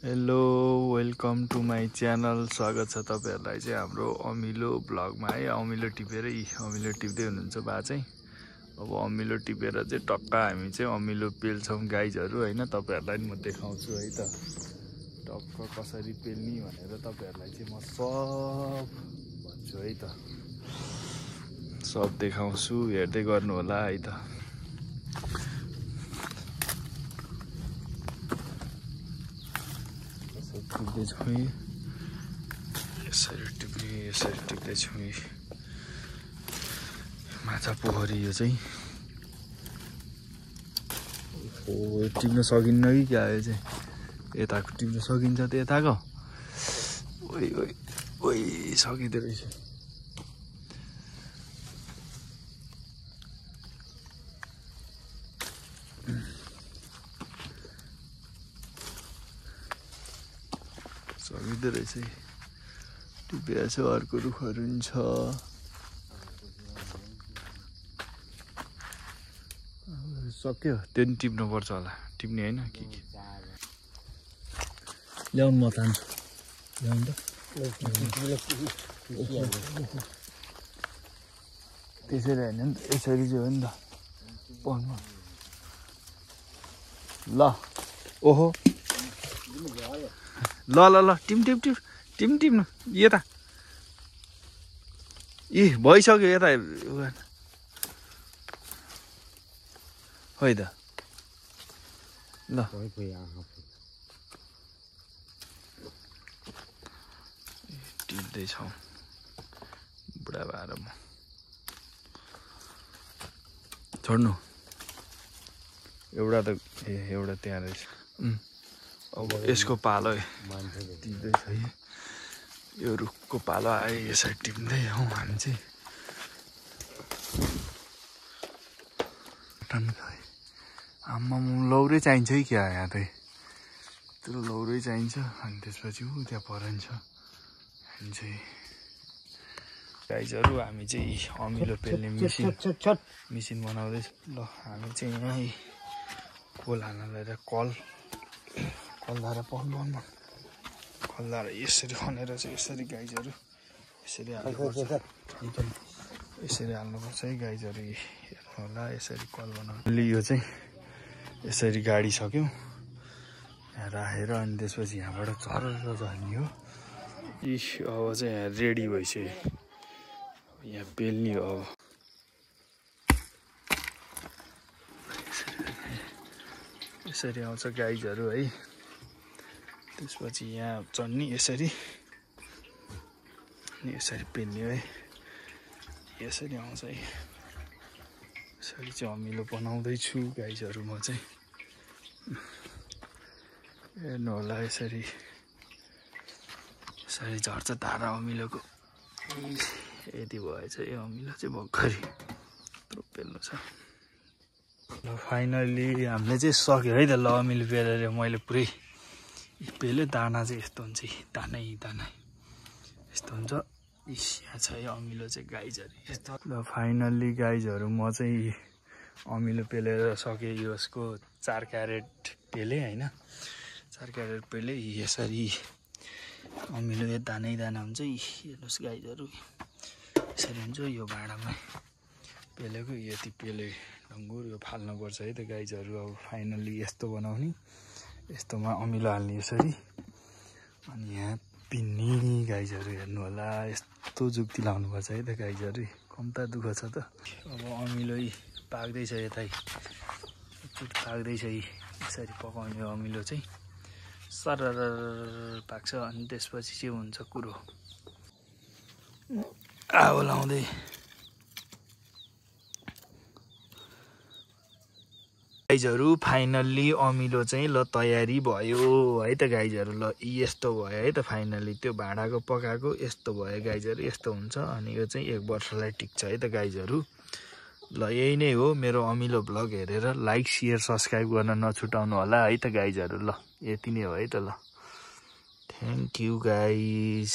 Hello welcome to my channel. स्वागत छ तपाईहरुलाई चाहिँ हाम्रो अमिलो ब्लगमा है। अमिलो टिपेर अमिलो टिप्दै हुनुहुन्छ बा चाहिँ। अब अमिलो टिपेर चाहिँ टक्क हामी चाहिँ अमिलो पेल्छौं गाइजहरु हैन। तपाईहरुलाई म देखाउँछु है त टक्क कसरी पेल्नी भनेर तपाईहरुलाई चाहिँ म सब भन्छु है त। सब देखाउँछु, हेर्दै गर्नु होला है त। टिप्दैछौँ यसरी टिप्दैछौँ। माछा पोखरी यो चाहिँ टिप्न सकिन्न कि क्या यो चाहिँ। यताको टिप्न सकिन्छ त यताको। ओइ ओइ ओइ सकिँदो रहेछ। सकिँदो रहेछ। टिपेर चाहिँ अर्को रुखहरू पनि छ। सक्यो त्यो नि टिप्नु पर्छ होला। टिप्ने हैन के ल्याउनु म तान्छु। ल्याउनु त त्यसरी हैन नि त, यसरी चाहिँ हो नि त। पन्नु ल ओहो ल ल ल टिप्नु यता। भइसक्यो यता है त। ल टिप्दैछौँ बुढा भएर म। छोड्नु एउटा त एउटा त्यहाँ रहेछ। अब यसको पालो टिप्दैछ है। यो रुखको पालो आयो यसरी टिप्दै हौ हामी चाहिँ। आम्मा लौरै चाहिन्छ है क्या यहाँ त। यत्रो लौरै चाहिन्छ। अनि त्यसपछि त्यहाँ परन्छ हामी चाहिँ गाइजहरू। हामी चाहिँ अमिलो पेल्ने मिसिन बनाउँदैछ। ल हामी चाहिँ यहाँ कोल हाल्न लगाएर कलधारा पल्नु कलधारा यसरी खनेर चाहिँ यसरी गाइजहरू यसरी हाल्नुपर्छ। यसरी हाल्नुपर्छ है गाइजहरू। हेर्नु होला यसरी कल बनाउनु। यो चाहिँ यसरी गाडी सक्यौँ यहाँ राखेर अनि त्यसपछि यहाँबाट झरेर झर्ने हो। अब चाहिँ यहाँ रेडी भइसक्यो। यहाँ पेल्ने हो। अब यसरी आउँछ गाइजहरू है। त्यसपछि यहाँ चढ्ने यसरी अनि यसरी पेल्ने है। यसरी आउँछ है। यसरी चाहिँ अमिलो बनाउँदैछु गाइजहरू म चाहिँ। हेर्नु होला यसरी झर्छ धारा अमिलोको। यति भएछ यो अमिलो चाहिँ भर्खरै यत्रो पेल्नु छ। ल फाइनली हामीले चाहिँ सक्यो है त। ल अमिलो पेलेर मैले पुरै पेल्यो। दाना चाहिँ यस्तो हुन्छ दानै यस्तो हुन्छ। यहाँ छ यो अमिलो चाहिँ गाइजहरू यस्तो। ल फाइनल्ली गाइजहरू म चाहिँ अमिलो पेलेर सकेँ। यसको 4 क्यारेट पेलेँ हैन। 4 क्यारेट पेलेँ। यसरी अमिलो यो दानै हुन्छ। हेर्नुहोस् गाइजहरू यसरी हुन्छ। यो भाँडामा पेलेको यति पेले ढङ्गुर यो फाल्नुपर्छ है त गाइजहरू। अब फाइनल्ली यस्तो बनाउने। यस्तोमा अमिलो हाल्ने यसरी अनि यहाँ पिन्नी गाइजहरू। हेर्नु होला यस्तो जुक्ति लाउनुपर्छ है त गाइजहरू। कम्ता दुःख छ त। अब अमिलो पाक्दैछ यतै पाक्दैछ। यसरी पकाउने अमिलो चाहिँ सरर पाक्छ। अनि त्यसपछि चाहिँ हुन्छ कुरो आगो लाउँदै गाइजहरू। फाइनल्ली अमिलो चाहिँ ल तयारी भयो है त गाइजहरू। ल यस्तो भयो है त फाइनल्ली। त्यो भाँडाको पकाएको यस्तो भयो गाइजहरू। यस्तो हुन्छ अनि यो चाहिँ 1 वर्षलाई टिक्छ है त गाइजहरू। ल यही नै हो मेरो अमिलो ब्लग। हेरेर लाइक शेयर सब्सक्राइब गर्न नछुटाउनु होला है त गाइजहरू। ल यति नै हो है त। ल थ्याङ्क यू गाइज।